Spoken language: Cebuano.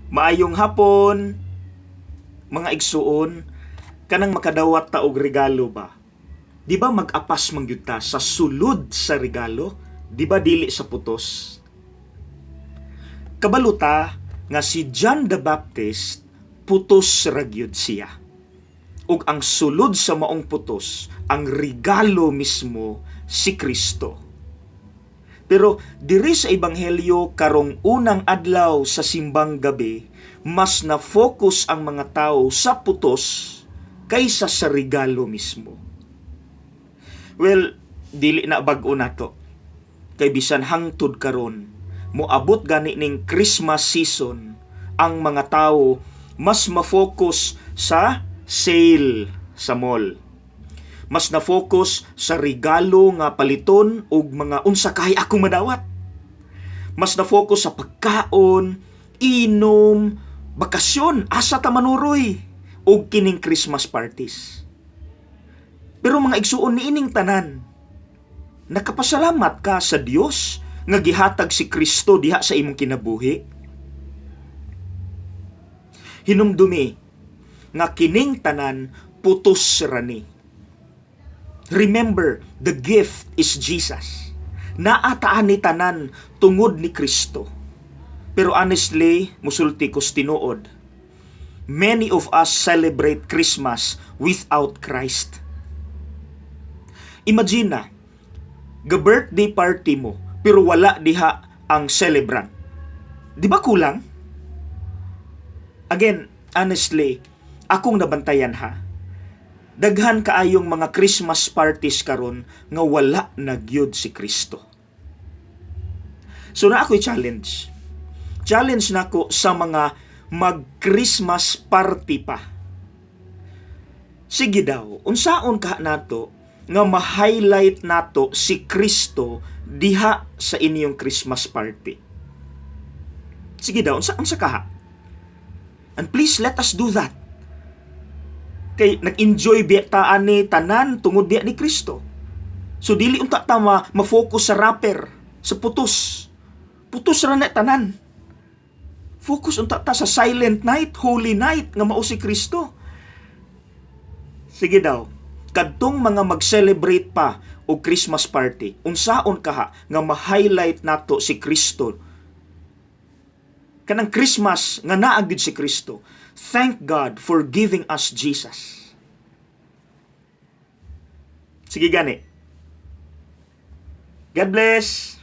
Maayong hapon, mga igsuon. Kanang makadawat ta og regalo ba? Di ba mag-apas man gyud ta sa sulod sa regalo? Di ba dili sa putos? Kabalo ta nga si John the Baptist, putos ra gyud siya. Ug ang sulod sa maong putos, ang regalo mismo, si Kristo. Pero diri sa Ebanghelyo karong unang adlaw sa Simbang Gabi, mas na-focus ang mga tao sa putos kaysa sa regalo mismo. Well, dili na bag-o nato. Kay bisan hangtod karon, moabot gani ning Christmas season, ang mga tao mas ma-focus sa sale sa mall, mas na-focus sa regalo nga paliton ug mga unsa kahay akong madawat. Mas na-focus sa pagkaon, inom, bakasyon, asa ta manuroy, ug kining Christmas parties. Pero mga igsuon, niining tanan, nakapasalamat ka sa Dios nga gihatag si Kristo diha sa imong kinabuhi? Hinumdumi nga kining tanan putos ra ni. Remember, the gift is Jesus. Naa ta ani tanan tungod ni Kristo. Pero honestly, musulti ko tinuod, many of us celebrate Christmas without Christ. Imagine na, ga-birthday party mo, pero wala diha ang celebrant. Di ba kulang? Again, honestly, akong nabantayan ha, daghan kaayong mga Christmas parties karon nga wala na gyud si Kristo. So naa ako'y challenge. Challenge nako sa mga mag-Christmas party pa. Sige daw, unsaon ka nato nga ma-highlight nato si Kristo diha sa inyong Christmas party? Sige daw, unsa kaha? And please let us do that. Kay nag-enjoy biya ta ani tanan tungod diha ni Kristo. So dili unta ta ma-focus sa wrapper, sa putos. Putos ra na tanan. Focus unta ta sa Silent Night, Holy Night nga mao si Kristo. Sige daw, kadtong mga mag-celebrate pa og Christmas party, unsaon kaha nga ma-highlight nato si Kristo? Kanang Christmas nga naa gyud si Kristo. Thank God for giving us Jesus. Sige gani. God bless.